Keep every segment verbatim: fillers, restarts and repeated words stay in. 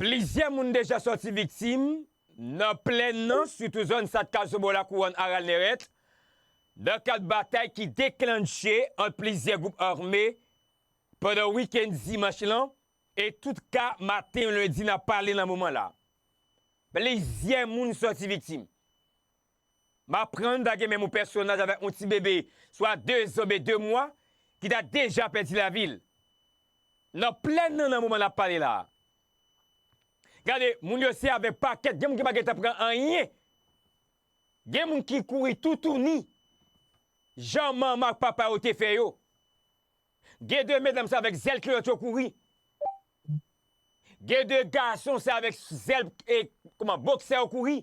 Plizyè moun deja sòti viktim nan plèn nan, sitou zòn Sat Kazo bò Lakouwòn Aral Nèrèt, nan kad batay ki deklanche ant plizyè gwoup ame pandan wikenn dimanch lan, e tout ka maten lendi n ap pale nan moman la. Plizyè moun sòti viktim. M aprann ta gen menm yon pèsonaj avèk yon ti bebe, swa de zan oubyen de mwa, ki ta deja pèdi lavi l. Nan plèn nan, nan moman n ap pale la a. Gade, moun yo se avèk pakèt, gen moun ki pa gentan pran anyen. Gen moun ki kouri toutouni. Jan manman ak papa yo te fè yo. Gen de medam se avèk zèl kilòt yo kouri. Gen de gason se avèk zèl, e, kòman, boksè yo kouri.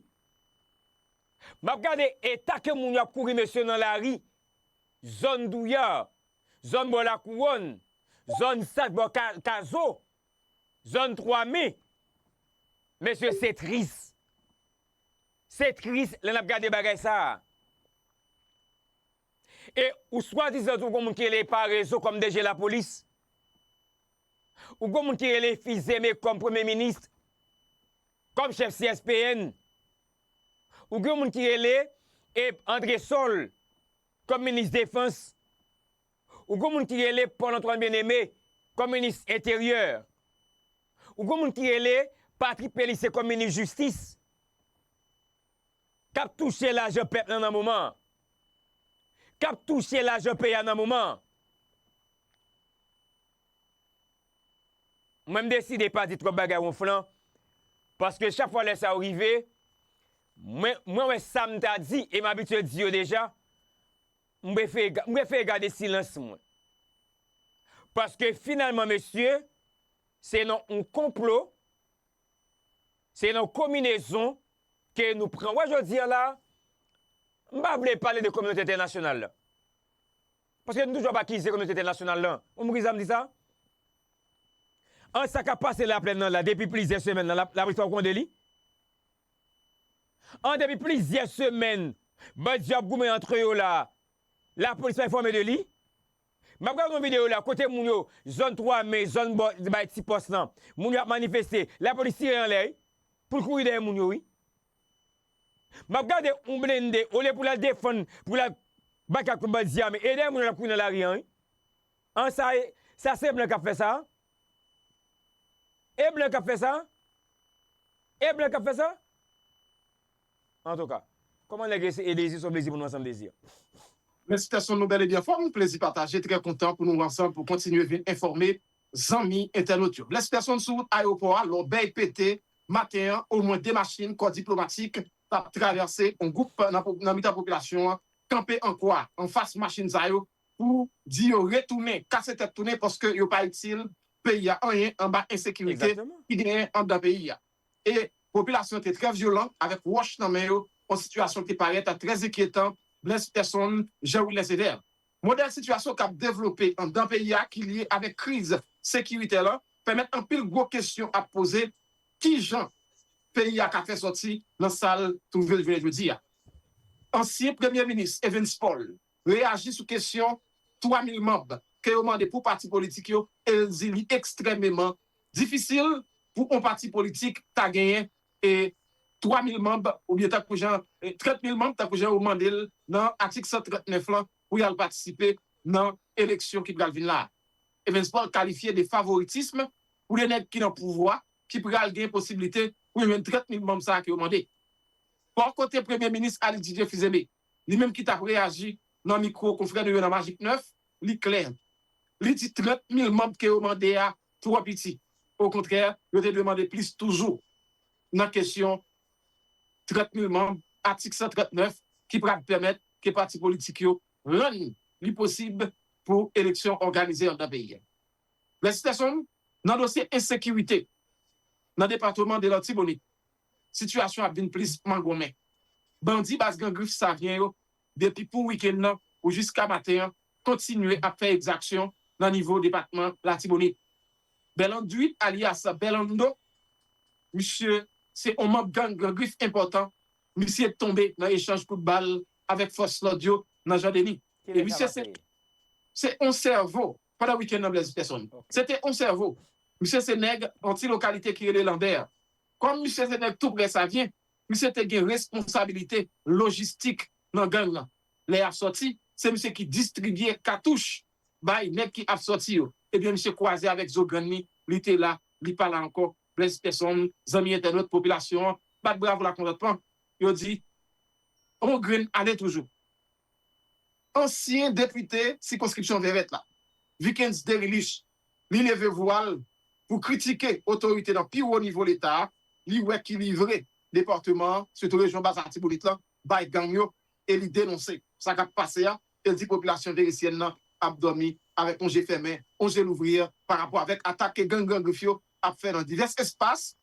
M ap gade eta ke moun yo ap kouri, mesye, nan lari. Zòn Douyar, zòn bò Lakouwòn, zòn Sat bò Ka-, Kazo, zòn Twa Me. Mesye, se tris. Se tris lè n ap gade bagay sa a. E ou swadizan tou gon moun ki rele Paraison kòm D G lapolis. Ou gon moun ki rele Fils-Aimé kòm premye minis, kòm chèf C S P N. Ou gen moun ki rele, e, André Sol kòm minis defans. Ou gen moun ki rele Paul Antoine Bien-Aimé kòm minis enteryè. Ou gen moun ki rele Patrick Pélissier kòm minis jistis. K ap touche lajan pèp lan nan moman an. K ap touche lajan peyi a nan moman an. Mwen, m deside pa di twòp bagay wonflan, paske chak fwa lè sa yo rive, mwen, mwen wè sa m ta di, e m abitye di yo deja, m prefere ga-, m prefere gade silans mwen. Paske finalman, mesye, se nan yon konplo, se nan yon konbinezon ke nou pran. Wè jodi a la, m pa vle pale de kominote entènasyonal la. Paske nou toujou ap akize kominote entènasyonal lan. Ou konprann sa m di sa? An sa k ap pase Laplèn nan la, depi plizyè semèn nan, la, lapolis pa okouran de li? An depi plizyè semèn, bandi yo ap goumen antre yo la, lapolis pa enfòme de li? M ap gade yon videyo la, kote moun yo, zòn Twa Me, zòn bò, bay Ti Pòs lan, moun yo ap manifeste, lapolis tire anlè, wi, pou l kouri dèyè moun yo, wi. M ap gade yon blende, olye pou l al defann, pou l al batay kont bandi ame, e dèyè moun yo l ap kouri nan lari a, wi. An sa, sa se blan k ap fè sa? E blan k ap fè sa? E blan k ap fè sa? Antouka, kòman nèg resi e Dezi, se yon plezi pou nou ansanm, Dezi. Mèsi Peterson, nou bèl e byen fòm, plezi pataje, trè kontan pou nou ansanm pou kontinye vin enfòme zanmi entènot yo. Blaise Peterson sou wout ayewopò a, lè w bèy pete maten an, omwen de machin kò diplomatik t ap travèse, yon gwoup nan po-, nan mitan popilasyon an kanpe an kwa anfas machin sa yo pou di yo retounen, kase tèt tounen, paske yo pa itil peyi a anyen anba ensekirite ki genyen anndan peyi a. E popilasyon te trè vyolan avèk wòch nan men yo, yon sitiyasyon ki te parèt trè enkyetan, Blaise Peterson, Jean Wilens Ever. Modèl sitiyasyon k ap devlope anndan peyi a ki lye avèk kriz sekiritè la pèmèt anpil gwo kesyon ap poze, kijan peyi a ka fè sòti nan sa l twouve l jounen jodi a? Ansyen premye minis Evans Paul reyaji sou kesyon twa mil manm ke yo mande pou pati politik yo, e l di li ekstrèmeman difisil pou yon pati politik ta genyen, e, twa mil manm, oubyen tankou jan, e, trant mil manm, tankou jan yo mande l nan atik san trant nèf lan pou y al patisipe nan eleksyon ki pral vin la a. Evans Paul kalifye de favoritism pou de nèg ki nan pouvwa ki pral gen posiblite pou yo jwenn trant mil manm sa a ke yo mande. Bò kote Premye Minis Ali Didier Fils-Aimé, li menm ki t ap reyaji nan mikwo konfrè nou yo nan Majik nèf, li klè. Li di trant mil manm ke yo mande a twò piti. Okontrè, yo te dwe mande plis toujou nan kesyon trant mil manm, atik san trant nèf, ki pral pèmèt ke pati politik yo rann li posib pou eleksyon òganize anndan peyi a. Blaise Peterson, nan dosye ensekirite nan depatman de Latibonit, sitiyasyon ap vin plis mangonmen. Bandi baz Gran Grif Savyen yo, depi pou wikenn nan pou jiska maten an, kontinye ap fè egzaksyon nan nivo depatman Latibonit. Bèlandwit, alyas Bèlando, misye se yon manm gang Gran Grif enpòtan, misye tonbe nan echanj kout bal avèk fòs lòd yo nan Jan Deni. E misye se, se yon sèvo pandan wikenn nan, Blaise Peterson. Se te yon sèvo. Misye se nèg yon ti lokalite ki rele Lanbè. Kòm misye se nèg tou prè Savyen, misye te gen responsabilite lojistik nan gang lan. Lè y ap sòti, se misye ki distribye katouch bay nèg ki ap sòti yo. Ebyen, misye kwaze avèk zo grenn li, li te la, li pa la ankò. Blèz Pèsonn, zanmi entènot, popilasyon an, bat bravo lakontantman. Yo di, on grenn ale toujou. Ansyen depite sikonskripsyon Vèrèt la, Vikens Derilich, li leve vwa l pou kritike otorite nan pi wo nivo Leta a, li wè ki livre depatman an, sitou rejyon Baz Latibonit lan, bay gang yo, e li denonse sa k ap pase a, e l di popilasyon verisyèn nan ap dòmi avèk yon je fèmen, yon je louvri, pa rapò avèk atak ke gang Gran Grif yo ap fè nan divès espas,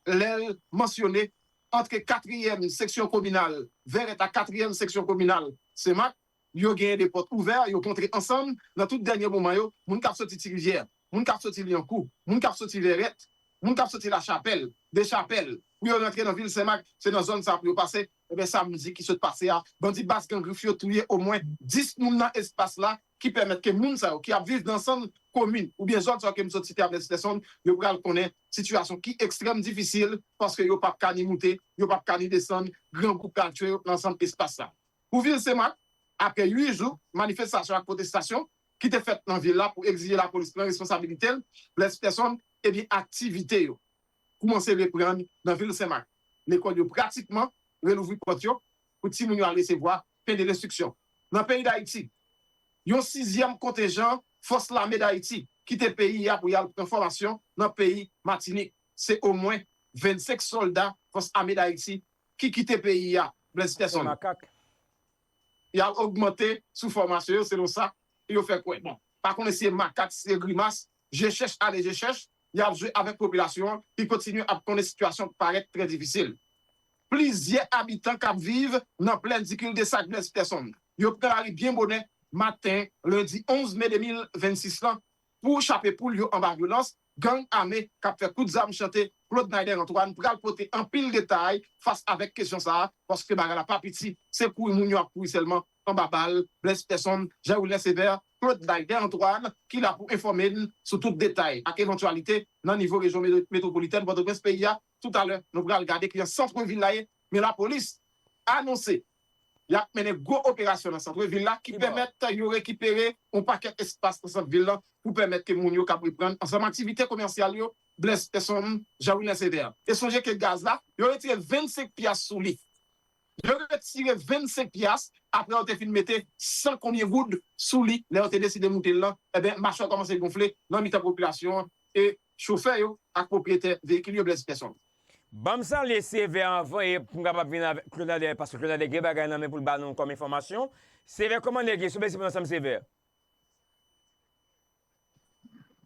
lè l mansyone antre katriyèm seksyon kominal Vèrèt ak katriyèm seksyon kominal Senmak, yo genyen de pòt ouvè, yo kontre ansanm nan tout dènye moman yo, moun k ap soti Ti Rivyè, moun k ap soti Lyankou, moun k ap soti Vèrèt, moun k ap soti Lachapèl, Dechapèl, pou yo rantre nan vil Senmak, se nan zòn sa pou yo pase. Ebyen, samdi ki sot pase a, bandi baz Gran Grif yo touye omwen dis moun nan espas la, ki pèmèt ke moun sa yo ki ap viv nan zòn komin oubyen zòn sa yo ke m sot site a, Blèz Pèsonn, yo pral konnen sitiyasyon ki ekstrèm difisil, paske yo p ap ka ni moute, yo p ap ka ni desann, grangou pral tchwe yo nan zòn espas la. Pou vil Senmak, apre uit jou manifestasyon ak pwotestasyon ki te fèt nan vil la pou egzije lapolis pran responsabilite l, Blèz Pèsonn, ebyen, aktivite yo koumanse reprann nan vil Senmak. Lekòl yo pratikman relouvri pòt yo pou timoun yo al resevwa pen de lenstriksyon. Nan peyi Dayiti, yon sizyèm kontenjan Fòs Lame Dayiti kite peyi a pou y al pran fòmasyon nan peyi Matinik. Se omwen vennsenk sòlda Fòs Lame Dayiti ki kite peyi a, Blèz Pèsonn. Y al ogmante sou fòmasyon yo, selon sa yo fè kwè. Bon, pa konnen si se makak, si se grimas, je chèch ale je chèch, y ap jwe avèk popilasyon an ki kontinye ap konnen sitiyasyon k parèt trè difisil. Plizyè abitan k ap viv nan plèn Dikil de Sak, Blèz Pèsonn, yo pran lari byen bonè maten lendi onz me de mil vennsis lan pou chape poul yo anba vyolans gang ame k ap fè kout zam chante. Claude Naider Antoine pral pote anpil detay fas avèk kesyon sa a, paske bagay la pa piti, se kouri moun yo ap kouri sèlman anba bal. Blèz Pèsonn, Jean Wilner Sévère, Claude Naider Antoine, ki la pou enfòme n sou tout detay ak evantyalite nan nivo rejyon me-, metwopolitèn Pòtoprens, peyi a. Toutalè, nou pral gade ki jan sant vil la ye, men lapolis anonse y ap mennen gwo operasyon nan sant vil la ki pèmèt yo rekipere yon pakèt espas nan sant vil la pou pèmèt ke moun yo kab reprann ansanm aktivite komèsyal yo. Blèz Pèsonn, Jean Wilner Sévère. E sonje ke gaz la, yo retire vennsenk pyas sou li. Yo retire vennsenk pyas apre yo te fin mete san konbyen goud sou li lè yo te deside moute l lan. Ebyen, machwa kòmanse gonfle nan mitan popilasyon an e chofè yo ak pwopriyetè veyikil yo, Blèz Pèsonn. Ban m salye Sévère anvan e pou m kapab vin avèk Claude Nader, paske Claude Nader gen bagay nan men pou l ba nou kòm enfòmasyon. Sévère, kòman nèg ye? Sou bèl si pou nou ansanm, Sévère.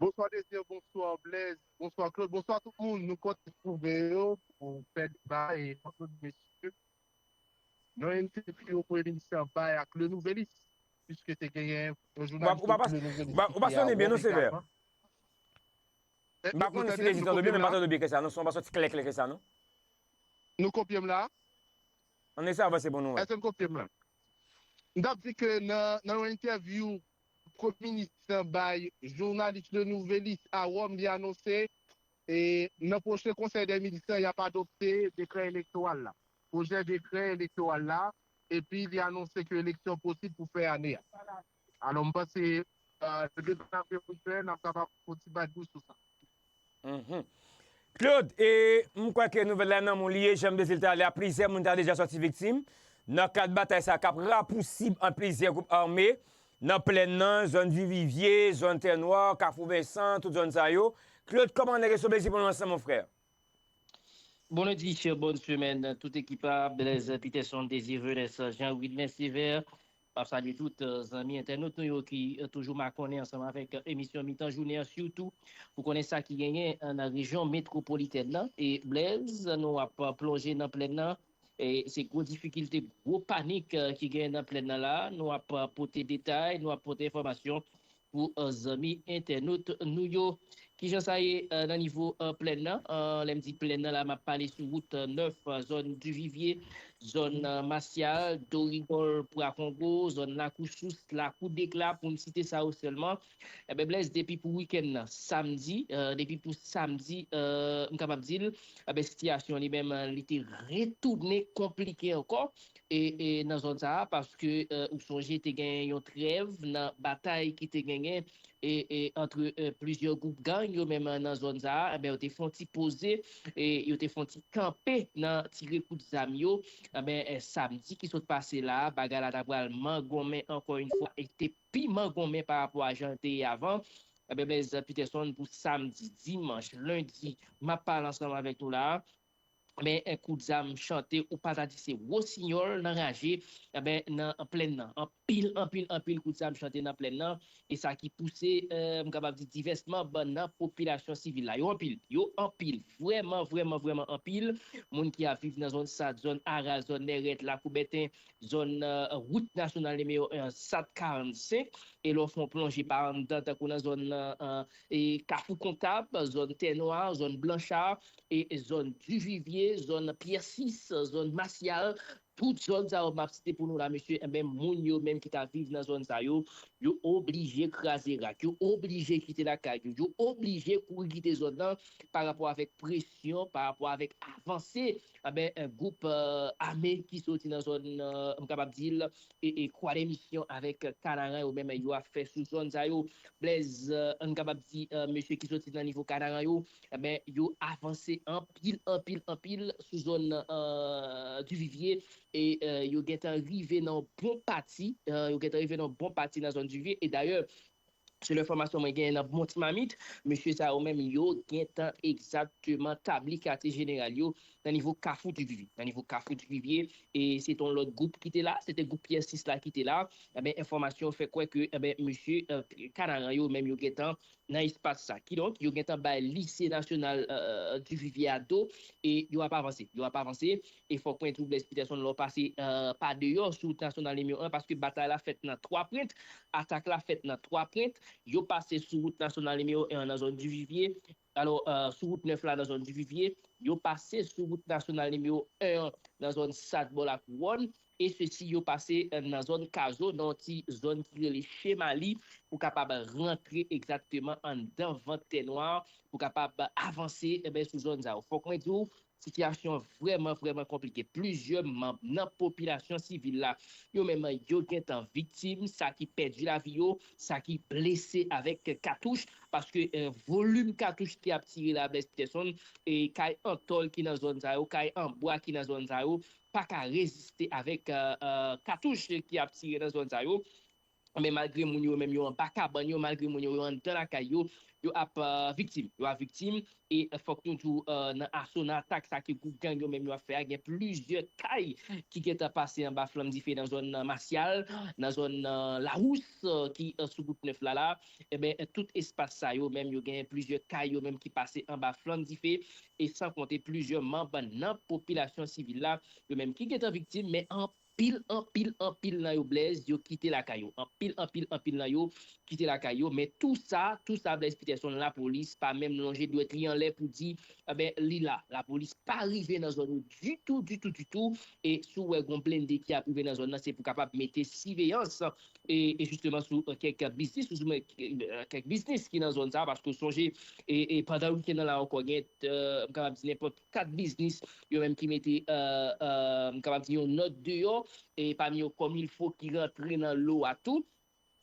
Bonswa Désir, bonswa Blaise, bonswa Claude, bonswa tout moun. Nou kontan retwouve yo pou fè deba e kontan mesye nan entèvyou Premye Minis lan bay ak Le Nouvelliste, piske te genyen yon jounalis Le Nouvelliste ki te a Wòm egalman. M pa konnen si Désir tande byen, men m pa tande byen ke sa, non, son pa soti klè klè ke sa, non. Nou kopye m la? Ann eseye avanse pou nou wè. Èske n kopye m la? M t ap di ke nan, nan yon entèvyou Premye Minis lan bay jounalis Le Nouvelliste a Wòm, li anonse, e, nan pwochen Konsèy dè Minis lan, y ap adopte dekrè elektoral la. Pwojè dekrè elektoral la, epi li anonse ke eleksyon posib pou fen ane a. Alò, m panse, e, depi n ap gen pwojè, n ap kapab fè yon ti bat bouch sou sa. Mhm. Claude, e, m kwè ke nouvèl la nan men w li ye, jan m te di l talè a, plizyè moun ta deja sòti viktim nan kad batay sa k ap rapousib ant plizyè gwoup ame nan plèn nan, zòn Divivye, zòn Tè Nwa, Kafou Vensan, tout zòn sa yo. Claude, kòman nèg yo sou Bèlzi pou nou ansanm, mon frè? Bon lendi, chè, bòn semèn, tout ekip la, Blaise Peterson, Désir Venès, Jean Wilner Sévère, M ap salye tout, eh, zanmi entènot nou yo ki, eh, toujou makonnen ansanm avèk, eh, emisyon Mitan Jounen an, sitou pou konnen sa ki genyen, eh, nan rejyon metwopolitèn nan. E Blaise, nou ap, eh, plonje nan plèn nan. E se gwo difikilte, gwo panik, eh, ki genyen nan plèn nan la. Nou ap, eh, pote detay, nou ap pote enfòmasyon pou, eh, zanmi entènot nou yo. Kijan sa ye nan nivo plèn nan? Lè m di plèn nan la, m ap pale sou wout nèf, zòn Divivye, zòn Masyal, Dorigòl, Pwa Kongo, zòn Lakou Sous, Lakou Dekla, pou m site sa yo sèlman. Enben, Blèz, depi pou wikenn nan, samdi, depi pou samdi, m kapab di l, enben, sitiyasyon li menm, li te retounen konplike ankò e, e nan zòn sa a, paske ou sonje te gen yon trèv nan batay ki te genyen e, e antre plizyè gwoup gang yo menm nan zòn sa a, enben, yo te fè yon ti poze e yo te fè yon ti kanpe nan tire kout zam yo. Enben, samdi ki sot pase la, bagay la ta pral mangonmen ankò yon fwa e te pi mangonmen pa rapò a jan l te ye avan. Enben, Blèz Peterson, pou samdi, dimanch, lendi, m ap pale ansanm avèk nou la a. Men kout zam chante, ou pa ta di se wosinyòl nan raje, enben, nan plèn nan. Anpil, anpil, anpil kout zam chante nan plèn nan. E sa ki pouse, m kapab di, divès manm nan popilasyon sivil la. Yo anpil, yo anpil, vrèman, vrèman, vrèman anpil. Moun ki ap viv nan zòn Sad, zòn Aral, zòn Nèrèt, Lakou Bèten, zòn wout nasyonal nimewo en an, Sad karannsenk. E lè w fè yon plonje pa anndan, tankou nan zòn e Kafou Kontab, zòn Tè Nwa, zòn Blancha, e zòn Divivye, zòn Pyè Sis, zòn Masyal, tout zòn sa yo m ap site pou nou la, mesye, enben, moun yo menm ki ta viv nan zòn sa yo, yo oblije kraze rak, yo oblije kite lakay yo, yo oblije kouri kite zòn nan pa rapò avèk presyon, pa rapò avèk avanse, enben, gwoup ame ki soti nan zòn, m kapab di l, e, e Kwa de Misyon avèk Kanaran yo menm yo ap fè sou zòn sa yo. Blèz, n kapab di, mesye ki soti nan nivo Kanaran yo, enben, yo avanse anpil, anpil, anpil sou zòn Divivye e yo gentan rive nan bon pati, yo gentan rive nan bon pati nan zòn Divivye. E dayè, selon enfòmasyon mwen genyen nan Bon Timamit, mesye sa yo menm yo gentan egzakteman tabli katye jeneral yo nan nivo Kafou Divivye. Nan nivo Kafou Divivye, e se te yon lòt gwoup ki te la, se te gwoup Pyè Sis la ki te la. Enben, enfòmasyon fè kwè ke, enben, mesye Kanaran yo menm yo gentan nan espas sa. Kidonk, yo gentan bay lise nasyonal Divivye a do e yo ap avanse. Yo ap avanse. E fòk mwen di w, Blèz Peterson, lè w pase pa deyò sou wout nasyonal nimewo en, paske batay la fèt nan Twapwent, atak la fèt nan Twapwent, yo pase sou wout nasyonal nimewo en an nan zòn Divivye, alò, sou wout nèf la nan zòn Divivye, yo pase sou wout nasyonal nimewo en an nan zòn Sad bò Lakouwòn, e sesi yo pase nan zòn Kazo, nan yon ti zòn ki rele Chemali, pou kapab rantre egzakteman anndan vant Tè Nwa, pou kapab avanse, enben, sou zòn sa yo. Fòk mwen di w, sitiyasyon vrèman, vrèman konplike. Plizyè manm nan popilasyon sivil la, yo menm, yo gentan viktim, sa ki pèdi lavi yo, sa ki blese avèk katouch, paske volim katouch ki ap tire la, Blèz Peterson, e kay an tòl ki nan zòn sa yo, kay an bwa ki nan zòn sa yo, pa ka reziste avèk katouch ki ap tire nan zòn sa yo. Men malgre moun yo menm yo anba kabann yo, malgre moun yo, yo anndan lakay yo, yo ap viktim. Yo ap viktim. E fòk nou di w, nan aso, nan atak sa ke gwoup gang yo menm yo ap fè a, gen plizyè kay ki gentan pase anba flanm dife nan zòn Masyal, nan zòn Lawous, ki sou wout nèf la la. Enben, tout espas sa yo menm, yo gen plizyè kay yo menm ki pase anba flanm dife, e san konte plizyè manm nan popilasyon sivil la, yo menm ki gentan viktim, men an anpil, anpil, anpil nan yo, Blèz, yo kite lakay yo. Anpil, anpil, anpil nan yo kite lakay yo. Men tou sa, tou sa, Blèz Peterson, lapolis pa menm lonje dwèt li anlè pou di, enben, li la. Lapolis pa rive nan zòn yo ditou, ditou, ditou. E si w wè gon blende ki ap rive nan zòn nan, se pou kapab mete siveyans e, e jisteman sou kèk biznis, ou sou kèk biznis ki nan zòn sa, paske w sonje, e, e pandan wikenn nan la ankò, gen, m kapab di nenpòt kat biznis yo menm ki mete, m kapab di, yon nòt deyò, e pami yo kòmilfo ki rantre nan lo a tou.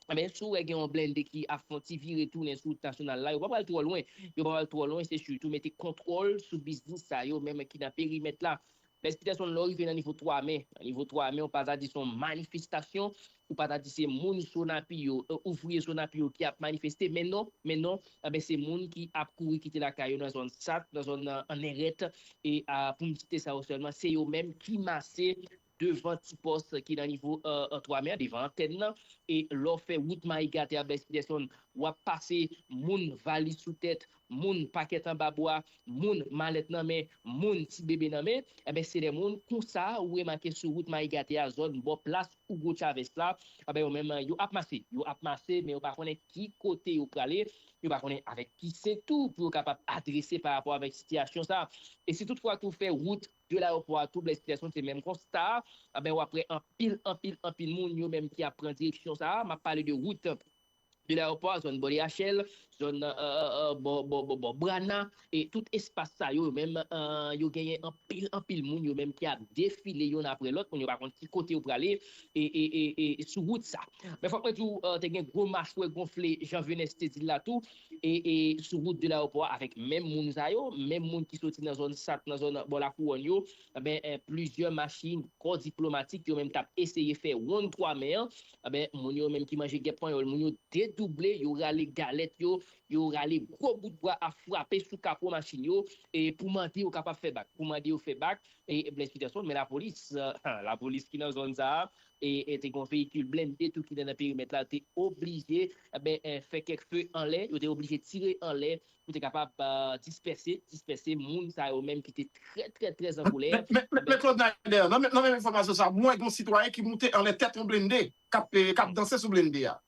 Enben, si w wè gen yon blende ki ap fè yon ti vire tounen sou wout nasyonal la, yo pa pral twò lwen. Yo pa pral twò lwen, se sitou mete kontwòl sou biznis sa yo menm ki nan perimèt la. Blèz Peterson, lè w rive nan nivo Twa Men, nan nivo Twa Men, ou pa ta di se yon manifestasyon, ou pa ta di se moun Sonapi yo, ouvriye Sonapi yo ki ap manifeste, men non, men non, enben, se moun ki ap kouri kite lakay yo nan zòn Sat, nan zòn Nèrèt, e pou m site sa yo sèlman, se yo menm ki mase devan ti pòs ki nan nivo Twa Men, devan antèn nan, e lè w fè wout Mayi Gate a, Blèz Peterson, w ap pase moun valiz sou tèt, moun pakèt anba bra, moun malèt nan men, moun ti bebe nan men, enben, se de moun konsa ou remake sou wout Mayi Gate a, zòn bò plas Hugo Chavez la, enben, yo menm, yo ap mache. Yo ap mache, men yo pa konnen ki kote yo prale, yo pa konnen avèk ki se tou pou yo kapab adrese pa rapò avèk sitiyasyon sa. E si toutfwa tou fè wout de Layopò a tou Blaise Peterson, se menm konsta a, enben, w ap wè anpil, anpil, anpil moun yo menm ki ap pran direksyon sa a. M ap pale de wout de Layopò a, zòn bò D H L, zòn, euh, euh, euh, bò, bò, bò, bò Brana, e tout espas sa yo, yo menm, euh, yo genyen anpil, anpil moun yo menm ki ap defile youn apre lòt, moun yo pa konn ki kote yo prale, e, e, e, e sou wout sa. Men fòk mwen di w, euh, te gen gwo machwè gonfle, jan Venès te di l la tou, e, e sou wout de Layopò a avèk menm moun sa yo, menm moun ki soti nan zòn Sat, nan zòn bò Lakouwòn yo, enben, eh, plizyè machin kò diplomatik yo menm t ap eseye fè wonn twa men an, enben, moun yo menm ki manje gèp panyòl, moun yo dedouble, yo rale galèt yo, yo rale gwo bout bwa ap frape sou kapo machin yo, e pou mande yo kapab fè bak, pou mande yo fè bak, e Blaise Peterson, men lapolis, eh, lapolis ki nan zòn sa a, e, e te gen yon veyikil blende tou ki te nan perimèt la, te oblije, enben, eh, fè kèk fe anlè, yo te oblije tire anlè, pou te kapab, eh, dispèse, dispèse moun sa yo menm ki te trè, trè, trè an kolè. Men, men, men, men Claude Nader, nan, men- nan menm enfòmasyon sa, mwen gen yon sitwayen ki moute anlè tèt yon blende, k ap, eh, k ap danse sou blende a.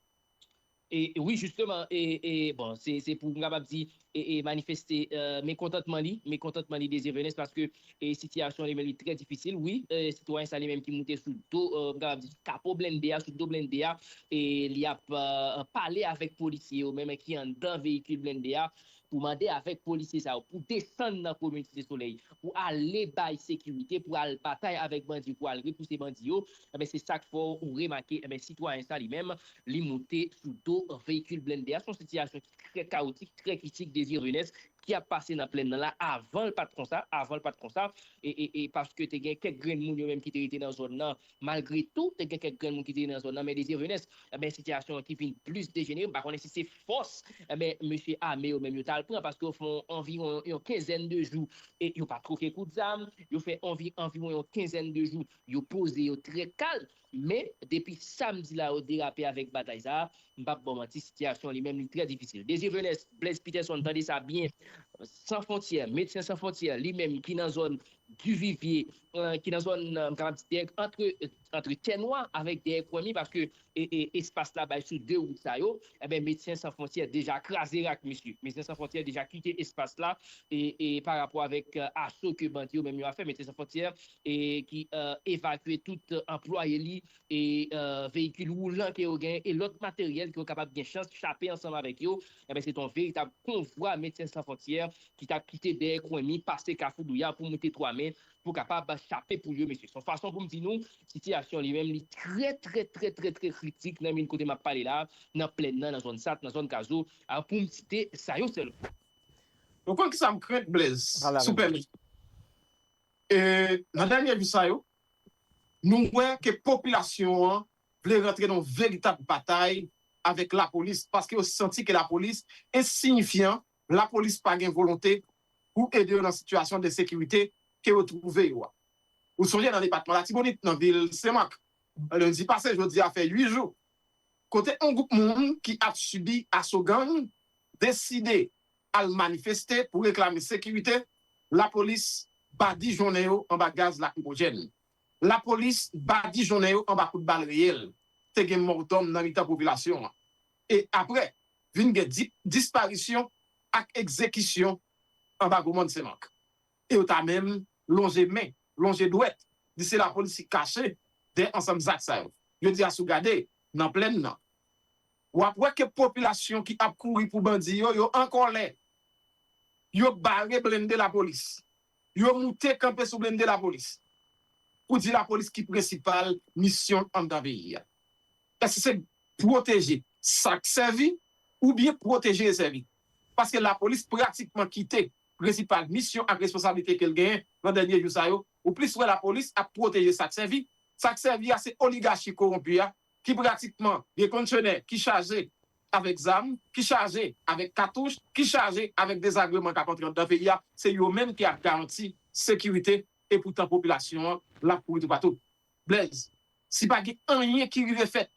E, e wi, jisteman, e, e, bon, se, se pou m kapab di, e, e manifeste, eh, mekontantman li, mekontantman li Désiré Venès, paske, e sitiyasyon li menm li trè difisil, wi, eh, sitwayen sa li menm ki moute sou do, eh, m kapab di sou kapo blende a, sou do blende a, e li ap, eh, pale avèk polisye yo menm ki anndan veyikil blende a, pou mande avèk polisye sa yo pou desann nan komin Site Solèy, pou ale bay sekirite, pou al batay avèk bandi, pou al repouse bandi yo, enben, se sa k fè w remake, enben, sitwayen sa li menm, li moute sou do veyikil blende a. Se yon sitiyasyon ki trè kawotik, trè kritik, Désiré Venès, ki ap pase nan plèn nan la, avan l pa t konsa, avan l pa t konsa, e, e, e paske te gen kèk grenn moun yo menm ki te rete nan zòn nan, malgre tou, te gen kèk grenn moun ki te rete nan zòn nan, men Désiré Venès, enben, sitiyasyon an ki vin plis dejenere, m pa konnen si se fòs, enben, mesye ame yo menm yo t al pran, paske yo fè yon, anviwon yon kenzèn de jou, e yo pa twoke kout zam, yo fè anvi-, anviwon yon kenzèn de jou, yo poze, yo trè kal, men depi samdi la yo derape avèk batay sa a, m p ap ba w manti, sitiyasyon li menm li trè difisil. Désiré Venès, Blaise Peterson, tande sa byen, San Fwontyè, Medsen San Fwontyè, li menm ki nan zòn Divivye, eh, ki nan zòn, eh, m kapab di, dèyè, antre, antre Tè Nwa avèk dèyè Kwèmi, paske, e, e, espas la bay sou de wout sa yo, enben, Medsen San Fwontyè deja kraze rak, mesye. Medsen San Fwontyè deja kite espas la, e, e pa rapò avèk, eh, aso ke bandi yo menm yo ap fè, Medsen San Fwontyè, e ki, eh, evakye tout, eh, anplwaye li, e, eh, veyikil woulan ke yo genyen, e lòt materyèl ke yo kapab gen chans chape ansanm avèk yo, enben, se t on veritab konvwa Medsen San Fwontyè ki t ap kite dèyè Kwèmi, pase Kafou Douya pou moute Twa Men, pou kapab chape poul yo, mesye. Se yon fason pou m di nou, sitiyasyon li menm, li trè, trè, trè, trè, trè kritik nan min kote m ap pale la, nan plèn nan, nan zòn Sat, nan zòn Kazo, a, pou m site sa yo sèlman. Ou konn ki sa m krent, Blaise, si w pèmèt. E, nan dènye jou sa yo, nou wè ke popilasyon an vle rantre nan yon veritab batay avèk lapolis, paske yo santi ke lapolis ensiyifyan, lapolis pa gen volonte pou ede yo nan sitiyasyon de sekirite ke yo twouve yo a. Ou sonje nan depatman Latibonit, nan vil Senmak, lendi pase, jodi a fè uit jou, kote yon gwoup moun ki ap sibi aso gang deside al manifeste pou reklame sekirite, lapolis badijonnen yo anba gaz lakrimojèn. Lapolis badijonnen yo anba kout bal reyèl. Te gen mòdòm nan mitan popilasyon an. E apre, vin gen di-, disparisyon ak egzekisyon anba Gwo Mòn Senmak. E yo ta menm lonje men, lonje dwèt, di se lapolis ki kache dèyè ansanm zak sa yo. Jodi a, si w gade nan plèn nan, w ap wè ke popilasyon ki ap kouri pou bandi yo, yo an kòlè. Yo bare blende lapolis. Yo moute kanpe sou blende lapolis. Pou di lapolis ki prensipal misyon anndan peyi a. Èske se pwoteje sa k sèvi oubyen pwoteje rezèvi? Paske lapolis pratikman kite prensipal misyon ak responsablite ke l genyen nan dènye jou sa yo. Ou plis wè lapolis ap pwoteje sa k sèvi. Sa k sèvi a se oligachi kowonpi a ki pratikman gen kontenè ki chaje avèk zam, ki chaje avèk katouch, ki chaje avèk dezagreman k ap antre anndan peyi a. Se yo menm ki ap garanti sekirite, epoutan popilasyon an l ap kouri toupatou. Blaise, si pa gen anyen ki rive fèt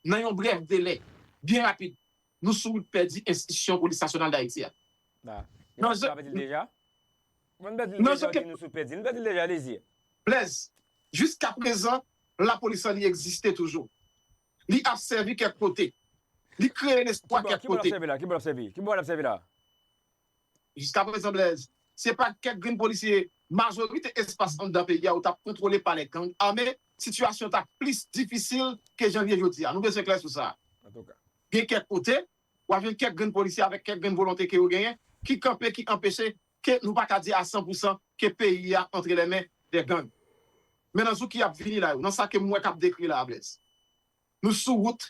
nan yon brèf delè, byen rapid, nou sou wout pèdi enstitisyon Polis Nasyonal Dayiti a. Nan jan pèdi l deja? Mwen pèdi l deja, di nou sou pèdi l. Nou pèdi l deja, Dezi. Blaise, jiskaprezan, lapolis lan li egziste toujou. Li ap sèvi kèk kote. Li kreye lespwa kèk kote. Ki bò l ap sèvi la? Ki bò l ap sèvi la? Jiskaprezan, Blaise, se pa kèk grenn polisye, majorite espas anndan peyi a ou t ap kontwole pa lè gang ame, sitiyasyon t ap plis difisil ke jan l ye jodi a. Nou bezwen klè sou sa. Gen kèk kote, w a jwenn kèk grenn polisye avèk kèk grenn volonte ke yo genyen, ki kanpe, ki anpeche ke nou pa ka di a san pou san ke peyi a antre lè men dè gang. Men nan jou ki ap vini la yo, nan sa ke m wè k ap dekri la a, Blaise, nou sou wout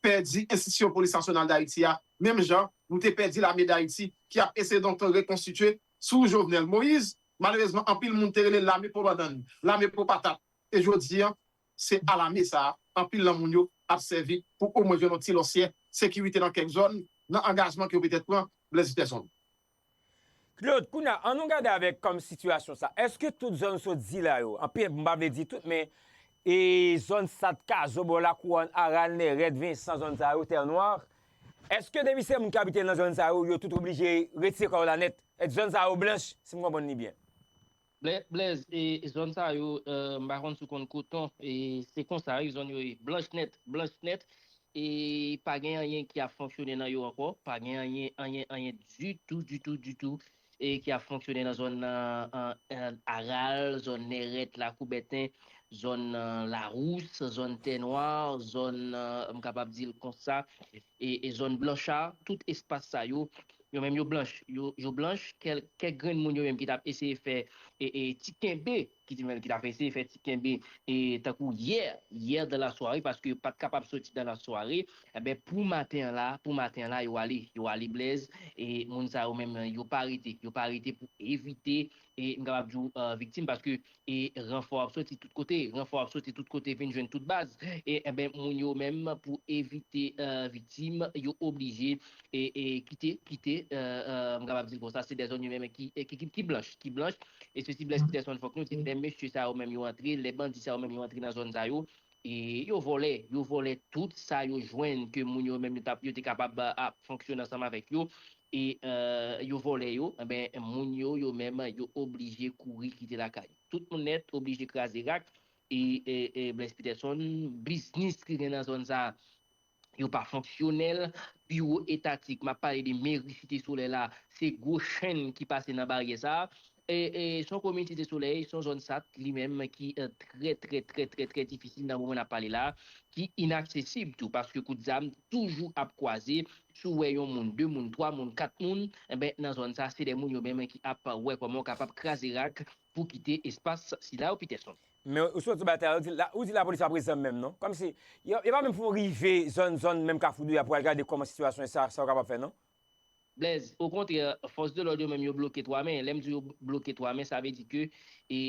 pèdi enstitisyon Polis Nasyonal Dayiti a, menm jan nou te pèdi Lame Dayiti ki ap eseye lontan rekonstitye sou Jovenel Moïse. Malerezman, anpil moun te rele l lame po bandann, lame po patat. E jodi a, se a lame sa a, anpil nan moun yo ap sèvi pou omwen jwenn yon ti lòsyè sekirite nan kèk zòn, nan angajman ke yo petèt pran, Blaise Peterson. Claude, kounye a, ann nou gade avèk kòm sitiyasyon sa. Èske tout zòn sot di la yo, anpil, m pa vle di tout, men e zòn Sat, Kazo, bò Lakouwòn, Aral, Nèrèt, Vensan, zòn sa yo, Tè Nwa, èske depi se moun k abite nan zòn sa yo, yo tout oblije retire kò yo la nèt? Èske zòn sa yo blanch, si m konprann li byen? Blaise, e zòn sa yo, m pa konn si w konn Koton, e se konsa wi zòn yo ye, blanch nèt, blanch nèt, e pa gen anyen ki ap fonksyone nan yo ankò, pa gen anyen, anyen, anyen ditou, ditou, ditou, e ki ap fonksyone nan zòn nan, Aral, zòn Nèrèt, Lakou Bèten, zòn Larous, zòn Tè Nwa, zòn, m kapab di l konsa, e, e zòn Blancha, tout espas sa yo, yo menm yo blanch, yo, yo blanch, kèk, kèk grenn moun yo menm ki t ap eseye fè e, e ti kenbe, ki di menm ki t ap eseye fè ti kenbe, e tankou yè, yè dan la sware, paske yo pa t kapab soti dan la sware, enben pou maten an la, pou maten an la, yo ale, yo ale Blaise, e moun sa yo menm, yo pa rete, yo pa rete pou evite, e m kapab di w, viktim, paske e ranfò ap soti tout kote, ranfò ap soti tout kote vin jwenn tout baz, e enben moun yo menm pou evite viktim, yo oblije e, e kite, kite, m kapab di l konsa, se de zòn yo menm ki, ki, ki, ki blanch, ki blanch, e se si Blaise Peterson fòk nou di, lè mesye sa yo menm yo antre, lè bandi sa yo menm yo antre nan zòn sa yo, e yo vòlè, yo vòlè tout sa yo jwenn ke moun yo menm yo t ap, yo te kapab ap fonksyone ansanm avèk yo, e yo vòlè yo, enben moun yo, yo menm yo oblije kouri kite lakay yo. Tout moun nèt oblije kraze rak, e, e, e Blaise Peterson, biznis ki gen nan zòn sa a, yo pa fonksyonèl, biwo etatik, m ap pale de meri Site Solèy la, se gwo chenn ki pase nan baryè sa a. E, e, se yon komin Site Solèy, se yon zòn Sat li menm ki trè, trè, trè, trè, trè difisil nan moman n ap pale la, ki inaksesib tou, paske kout zam toujou ap kwaze, si w wè yon moun, de moun, twa moun, kat moun, enben nan zòn sa, se de moun yo menm ki ap wè kòman yo kapab kraze rak pou kite espas sila yo, Peterson. Men ou sot sou batay la, ou di, la, ou di lapolis pa prezan menm non. Kòmsi, yo, yo pa menm pou rive zòn, zòn menm Kafou Douya pou al gade kòman sitiyasyon sa, sa yo kapab fè non. Blaise, okontrè, fòs de lòd yo menm yo bloke twa men. Lè m di yo bloke twa men, sa vle di ke e,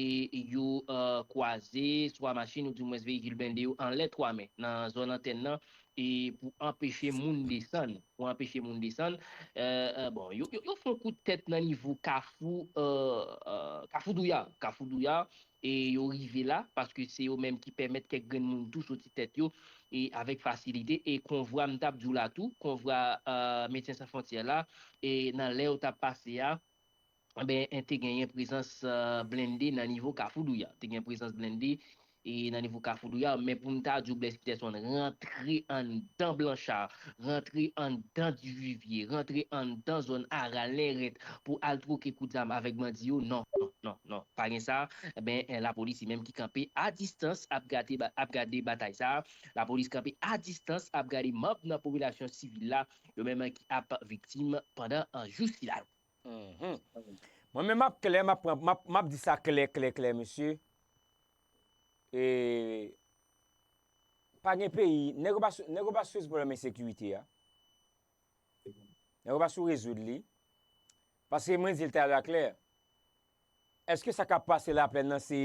yo uh, kwaze swa machin ou di mwens veyikil blende yo anlè twa men nan zòn antèn nan e pou anpeche moun desann, pou anpeche moun desann. Uh, uh, bon, yo, yo, yo fè yon kout tèt nan nivo Kafou, uh, uh, Kafou Douya, Kafou Douya, e yo rive la, paske se yo menm ki pèmèt kèk grenn moun tou soti tèt yo e avèk fasilite, e konvwa m t ap di w la tou, konvwa Medsen San Fwontyè la, e nan lè yo t ap pase a, enben, te genyen prezans blende nan nivo Kafou Douya. Te gen prezans blende e nan nivo Kafou Douya, men pou m ta di w Blaise Peterson rantre anndan Blancha, rantre anndan Divivye, rantre anndan zòn Aral, Lèrèt pou al twoke kout zam avèk bandi yo, non, non, non, non, pa gen sa. Enben, lapolis li menm ki kanpe a distans ap gade, ap gade batay sa a. Lapolis kanpe a distans ap gade manm nan popilasyon sivil la, yo menm ki ap viktim pandan jou sila yo. Mwen menm m ap klè, m ap pran, m ap, m ap di sa klè, klè, klè, mesye. E pa gen peyi, nèg yo pa sou, nèg yo pa sou pwoblèm ensekirite a. Nèg yo pa sou rezoud li. Paske mwen di l talè a klè. Èske sa k ap pase Laplèn nan se,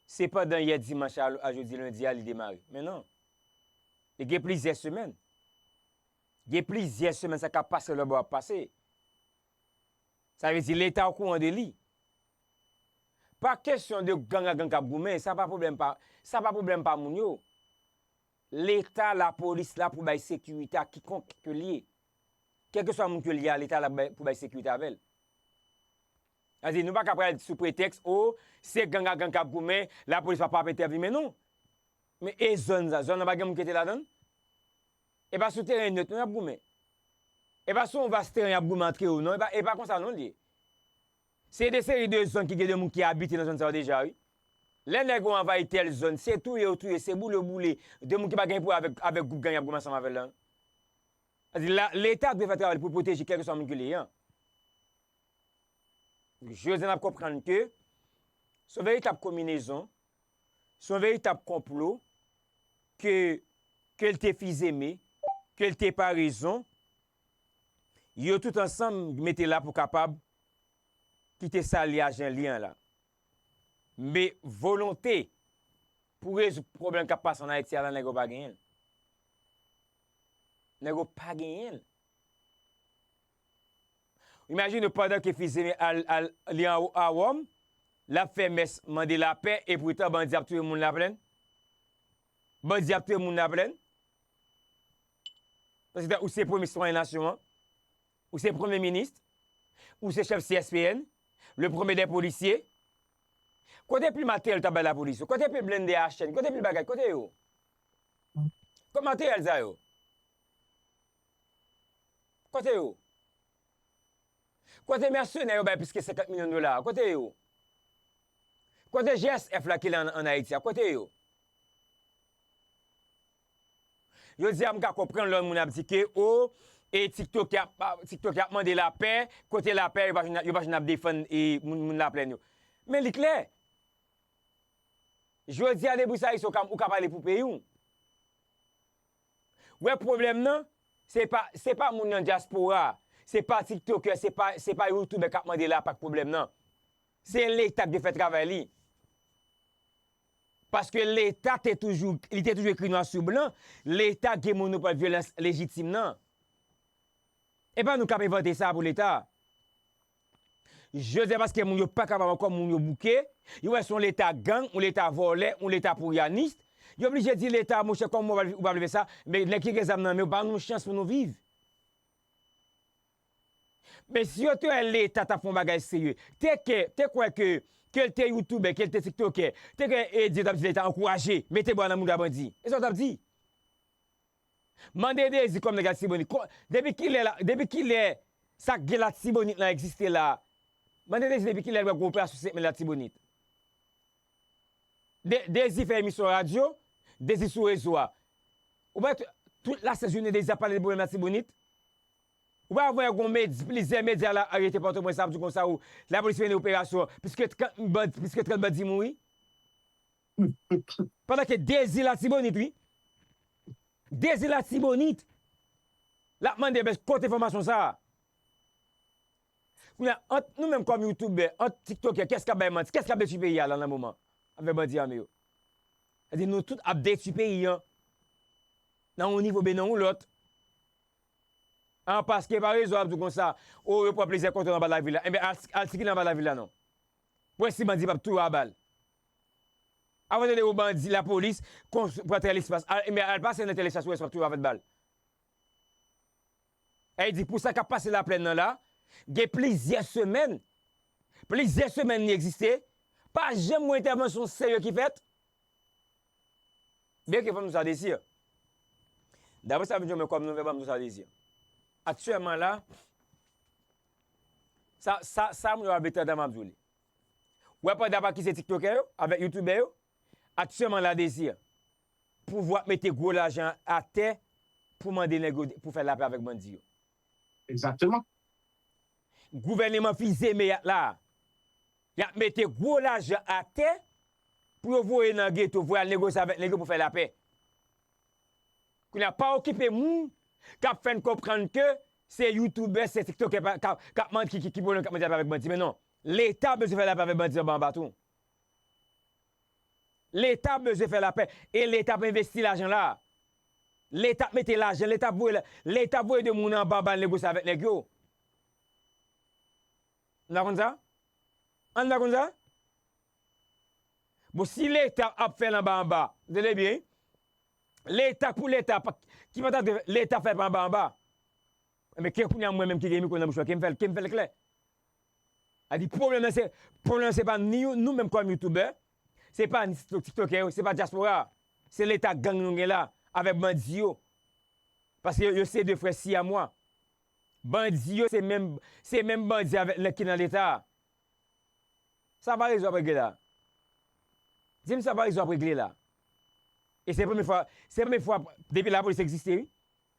se pandan yè dimanch a, a jodi lendi a li demare? Men non. Li gen plizyè semèn. Gen plizyè semèn sa k ap pase lòtbò ap pase. Sa vle di Leta okouran de li. Pa kesyon de gang ak gang k ap goumen, sa pa pwoblèm pa, sa pa pwoblèm pa moun yo. Leta, lapolis la pou bay sekirite a kikonk ke l ye. Kèlkeswa moun ke l ye a, Leta la bay- pou bay sekirite avè l. Sa di, nou pa ka pral sou pretèks, o, se gang ak gang k ap goumen, lapolis pa p ap entèvni, men non. Men e zòn sa, zòn nan pa gen moun ki rete ladan l? E pa sou teren net non y ap goumen. E pa sou yon vas teren y ap goumen antre yo non, e pa, e pa konsa non l ye. Se de seri de zòn ki gen de moun ki abite nan zòn sa yo deja, wi. Lè nèg yo anvayi tèl zòn, se touye yo touye, se boule yo boule, de moun ki pa gen pwoblèm avèk, avèk gwoup gang y ap goumen ansanm avè l lan. Sa di, la, Leta dwe fè travay li pou pwoteje kèlkeswa moun ke l ye an. Jodi a n ap konprann ke se yon veritab konbinezon, se yon veritab konplo ke, ke l te fizeme, ke l te parezon, yo tout ansanm mete la pou kapab kite sa li ajan li an la. Men volonte pou rezoud pwoblèm k ap pase ann Ayiti a la, nèg yo pa genyen l. Nèg yo pa genyen l. Imajine w pandan ke Fizeme al, al, li an, a Wòm, l ap fè mès mande lapè, epoutan bandi ap touye moun Laplèn. Bandi ap touye moun Laplèn. Paske ou se premye sitwayen nasyon an, ou se premye minis, ou se chèf C S P N, le premier des policiers. Kote pil materyèl w t ap bay lapolis yo? Kote pil blende H N? Kote pil bagay? Kote yo? Kote materyèl sa yo? Kote yo? Kote mèsenè yo bay plis ke senkant milyon dola a? Kote yo? Kote G S F la ki la ann, ann Ayiti a? Kote yo? Jodi a, m ka konprann lè yon moun ap di ke, o, e TikTok ap, TikTok ap mande lapè, kote lapè, yo pa jwenn, yo pa jwenn ap defann e moun, moun Laplèn yo. Men li klè. Jodi a, depi sa, ou ka, ou ka pale pou peyi w. Wè pwoblèm nan, se pa, se pa moun nan dyaspora, se pa tiktokè, se pa, se pa youtubè k ap mande lapè k pwoblèm nan. Se Leta k dwe fè travay li. Paske Leta te toujou, li te toujou ekri nwa sou blan, Leta gen monopòl vyolans lejitim nan. E pa nou k ap envante sa pou Leta. Jodi a, paske moun yo pa kapab ankò, moun yo bouke, yo wè se yon Leta gang, yon Leta vòlè, yon Leta pouriyanis, yo blije di Leta, monchè, kòman w pral, w pral fè sa, men nèg ki gen zam nan men yo, ba nou chans pou nou viv. Men si yo te wè Leta t ap fè yon bagay serye, te ke, te kwè ke, ke l te youtubè, ke l te tiktokè, te ke, e, di yo t ap di Leta ankouraje, mete bwa nan mouda bandi. E sa yo t ap di? Mande Dezi kòm nèg Latibonit. Kò-, depi kilè la, depi kilè sa k gen Latibonit lan egziste la? Mande Dezi depi kilè l wè gen operasyon senk men Latibonit? De-, Dezi fè emisyon radyo, Dezi sou rezo a. Ou pa wè t-, tout lasent jounen Dezi ap pale de pwoblèm Latibonit? Ou pa wè gen medya, plizyè medya la arete Pòtoprens ap di konsa ou lapolis mennen operasyon, plis ke trant bandi, plis ke trant bandi mouri? Pandan ke Dezi Latibonit, wi. Dezi Latibonit. L ap mande, men kote enfòmasyon sa a? Kounye a, ant nou menm kòm youtubè, ant tiktokè, kiyès k ap bay manti? Kiyès k ap detwi peyi a la nan moman? Avèk bandi ame yo. Sa di nou tout ap detwi peyi an. Nan yon nivo oubyen nan yon lòt. An paske pa rezo ap di w konsa, o, yo pran plizyè kontwòl anba lavil la. Enben, al, al sikile anba lavil la non. Pou wè si bandi p ap touye w a bal. Avan tande yon bandi, lapolis, kon-, pran tèl espas. Al, enben, al pase nan tèl espas, pou wè si w ap touye w avèk bal. E di, pou sa k ap pase Laplèn nan la, gen plizyè semèn, plizyè semèn li egziste, pa janm gen entèvansyon serye ki fèt. Byenke fò m di w sa, Dezi. Daprè sa m di w, men kòm nouvèl, ban m di w sa, Dezi. Aktyèlman la, sa, sa, sa moun yo ap vle tande m ap di w li. Ou wè pandan ap akize tiktokè yo, avèk youtubè yo, aktyèlman la, Dezi, pouvwa ap mete gwo lajan atè pou mande nèg yo pou fè lapè avèk bandi yo. Egzakteman. Gouvèneman Fizeme a la, y ap mete gwo lajan atè pou yo voye nan geto, voye al negosye avèk nèg yo pou fè lapè. Kounye a, pa okipe moun k ap fè n konprann ke se youtubè, se tiktokè pa, k ap, k ap mande ki, ki, ki pwoblèm k ap mande lapè avèk bandi. Men non, Leta bezwen fè lapè avèk bandi anba anba tou. Leta bezwen fè lapè e Leta ap envesti lajan la. Leta ap mete lajan, Leta ap voye la, Leta ap voye de moun anba anba al negosye avèk nèg yo. N pa konn sa? An n pa konn sa? Bon, si Leta ap fè l anba anba, tande byen, wi. Leta pou Leta, pa, ki pa ta dwe Leta fè l pa anba anba? Enben, ke kounye a mwen menm ki gen mikwo nan bouch mwen, ke m fè l, ke m fè l klè. A di, pwoblèm nan se, pwoblèm nan se pa ni nou menm kòm youtubè, se pa ni TikTok, TikTokè yo, se pa dyaspora, se leta gang nou gen la, avèk bandi yo. Paske yo, yo se de frè siyamwa. Bandi yo, se menm, se menm bandi avèk nèg ki nan leta a. Sa pa rezo ap regle la. Di m sa pa rezo ap regle la. E se premye fwa, se premye fwa depi lapolis egziste, wi.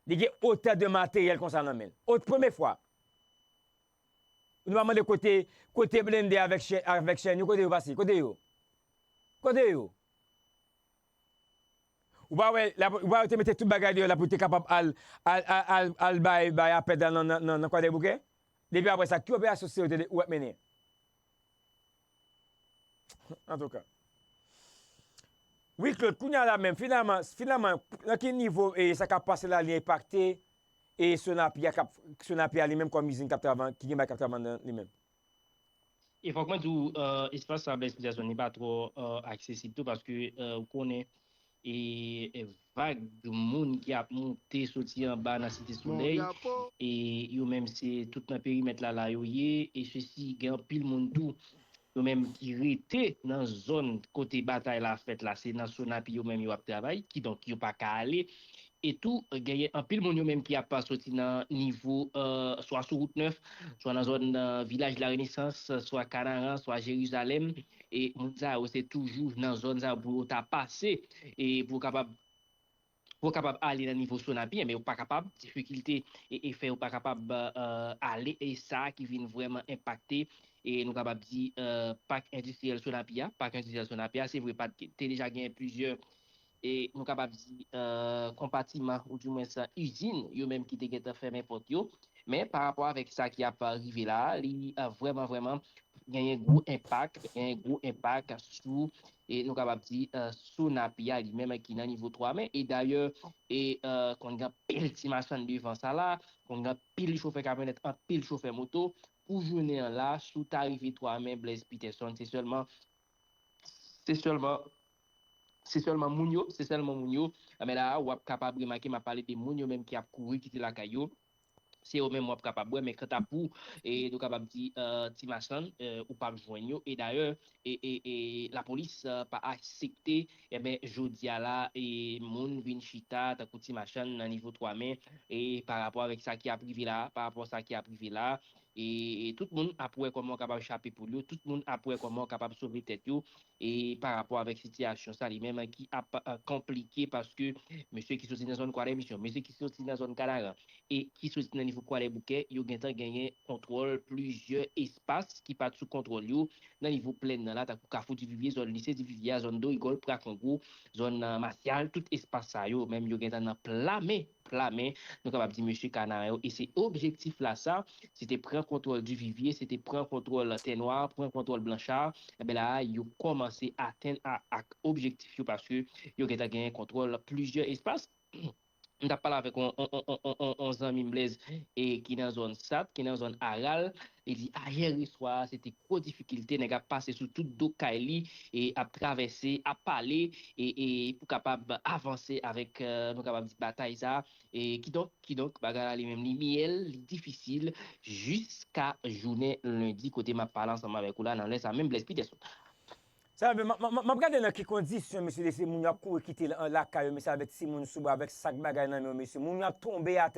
Li gen otan de materyèl konsa nan men l. Ot premye fwa. Nou pa mande kote, kote blende avèk chè, avèk chèn yo, kote yo pase, kote yo? Kote yo? Ou pa wè, la, ou pa wè yo te mete tout bagay deyò la pou te kapab al, al, al, al, al bay, bay apèd la nan, nan, nan, nan Kwadèboukè? Depi apre sa, ki operasyon serye ou te, ou ap mennen? Antouka. Wi, Claude, kounye a la menm, finalman, finalman, nan ki nivo e sa k ap pase la li enpakte e Sonapi a k ap, Sonapi a li menm kòm izin k ap travay, ki gen bagay k ap travay nan li menm? E fòk mwen di w, espas sa Blaise Peterson li pa twò aksesib tou paske ou konnen e vag moun ki ap moute soti anba nan Site Solèy e yo menm se tout nan perimèt la la yo ye e sesi gen anpil moun tou yo menm ki rete nan zòn kote batay la fèt la se nan Sonapi yo menm yo ap travay kidonk yo pa ka ale e tou genyen anpil moun yo menm ki ap soti nan nivo swa sou wout nèf swa nan zòn vilaj la renesans swa Kanaran swa Jerizalèm e moun sa yo se toujou nan zòn sa yo pou yo ta pase e pou yo kapab pou yo kapab ale nan nivo Sonapi men yo pa kapab difikilte e fè yo pa kapab ale e sa ki vin vrèman enpakte e nou kapab di pak endistriyèl Sonapi a pak endistriyèl Sonapi a se vre pa te deja genyen plizyè e nou kapab di konpatiman oudimwens izin yo menm ki te gentan fèmen pòt yo men parapò avèk sa ki ap rive la li vrèman vrèman genyen gwo enpak genyen gwo enpak sou e nou kapab di Sonapi a li menm ki nan nivo twa men e dayè e konn gen anpil ti machann devan sa la konn gen anpil chofè kamyonèt anpil chofè moto pou jounen an la si w ta rive twa men Blaise Peterson se sèlman se sèlman se sèlman moun yo, se sèlman moun yo. Men la a, w ap kapab remake m ap pale de moun yo menm ki ap kouri kite lakay yo. Se yo menm w ap kapab wè, men kanta pou, e, nou kapab di, ti machann, ou p ap jwenn yo. E dayè, e, e, e, lapolis pa aksepte, enben, jodi a la, e, moun vin chita tankou ti machann nan nivo twa men, e, pa rapò avèk sa ki ap rive la, pa rapò sa ki ap rive la, e, e tout moun ap wè kòman yo kapab chape poul yo, tout moun ap wè kòman yo kapab sove tèt yo, e pa rapò avèk sitiyasyon sa li menm ki ap konplike paske mesye ki soti nan zòn Kwadèmisyon, mesye ki soti nan zòn Kanaran e ki soti nan nivo Kwadèboukè, yo gentan genyen kontwòl plizyè espas ki pa t sou kontwòl yo nan nivo plèn nan la, tankou Kafou Divivye, zòn Lise Divivye a, zòn Dorigòl, Prakongo, zòn Masyal, tout espas sa yo menm yo gentan nan pla men pla men, nou kapab di mesye Kanaran yo. E se objektif la sa, se te pran kontwòl Divivye, se te pran kontwòl Tènwa, pran kontwòl Blancha. Enben la a, yo kòmanse atenn a ak objektif yo paske yo gentan genyen kontwòl plizyè espas. M t ap pale avèk on, on, on, on, on, on zanmi m Blaise e ki nan zòn Sat, ki nan zòn Aral. Li di ayè reswa a, se te gwo difikilte, nèg ap pase sou tout do kay li e ap travèse, ap pale e, e pou kapab avanse avèk, nou kapab di, batay sa a. E kidonk, kidonk, bagay la li menm li myèl, li difisil jiska jounen lendi kote m ap pale ansanm avèk ou la nan lè sa menm Blaise Peterson. Sa vle, m ap gade nan ki kondisyon mesye de se moun yo ap kouri kite lakay yo mesye avèk timoun sou bra avèk sak bagay nan men yo mesye moun yo ap tonbe atè.